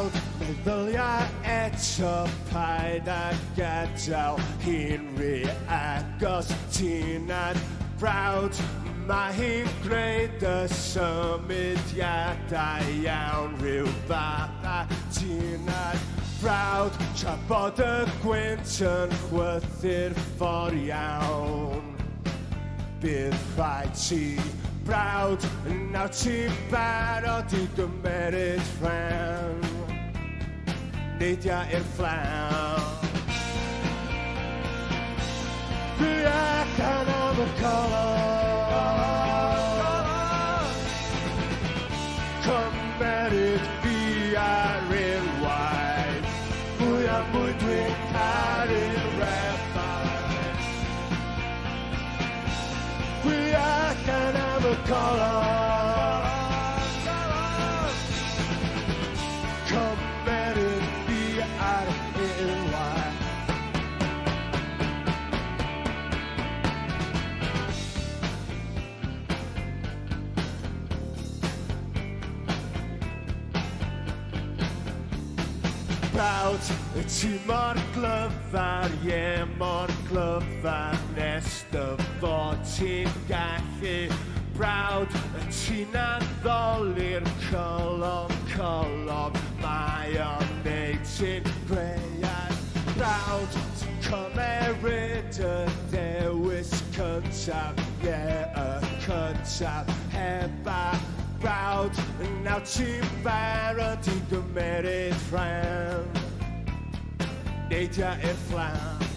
Brawd, meddylia eto paid a gadael hi'n rhy agos ti'n brawd. Mae hi'n gwneud y symudiadau iawn rhyw fath a ti'n brawd, tra bod y gwynt yn chwythu'r ffordd iawn. Bydd rhaid ti, brawd, nawr ti'n barod i gymeryd rhan. Neidia i'r fflam. Dwi allan am y colon. Cymeryd fi ar unwaith. Mwy a mwy dwi'n caru'r reffaith. Dwi allan am y colon. Cymeryd fi ar unwaith. Brawd, ti mor glyfar, ie mor glyfar nes dy fod ti'n gallu. Brawd, ti'n addoli'r colofn, colofn, mae o'n neud ti'n gread. Brawd, ti'n cymeryd y dewis cyntaf, ie y cyntaf, heb a brawd, nawr ti'n barod i gymeryd rhan. Neidia i'r fflam.